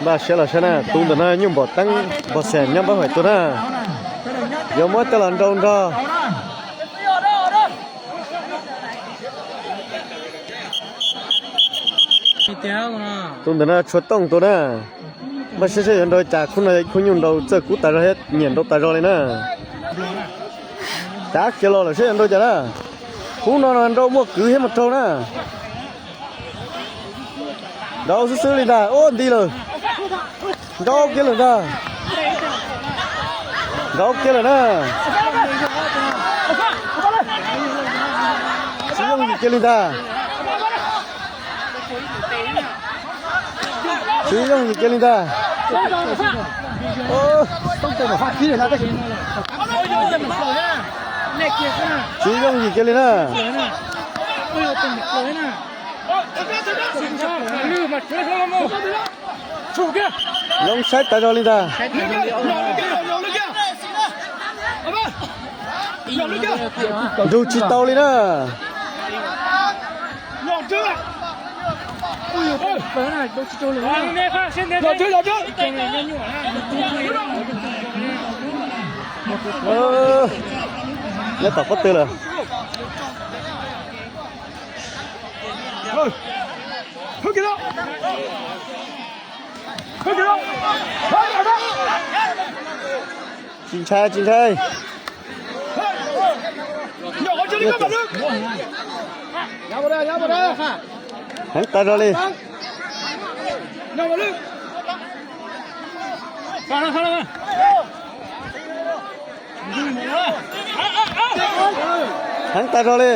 Npaj siab los saib na, tus ntawm no nyuj npaum teeb npog xees nyob npab hais tus na, yuav muab coj los nrau nrog. Tus ntawm no tshuav tooj tus na. Npaj siab saib yuav nrau cas, khub no khub nyuj nrau txawj kub tas zog thiab nyiam nrau tas zog li na. Cav kiag los lawm saib yuav nrau cas na. Khub no nrau muaj kwv thiab mus raug na. Nrau xwb xwb li ntag, ua nti lawm. Nrau kiag lawm ntag. Nrau kiag lawm na. Tsis yooj yim kiag li ntag. Tsis yooj yim kiag li ntag. Tsis yooj yim kiag li na. Loob saib tas zog li ntag. Nrug tsis tau li na. Nyob tom pob tw lawm. Tsis ntshai, tsis ntshai. Heev tas zog li. Heev tas zog li.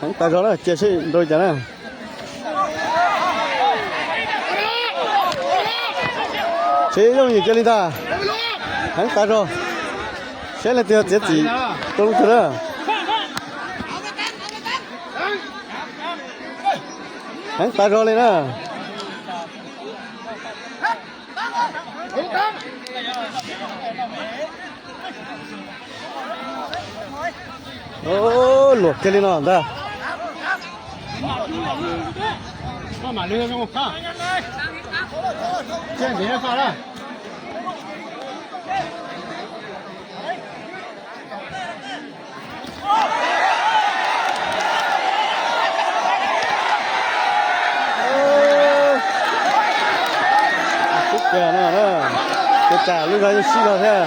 Heev tas zog na, cia seb nrau cas na. Tsis yooj yim kiag li ntag. Heev tas zog. Seb leej twg yog txiav txim tuaj lub twg na. Heev tas zog li na. Luam kiag li no ntag. Ub, cas no, cas lub zog yeej sib zog thiab.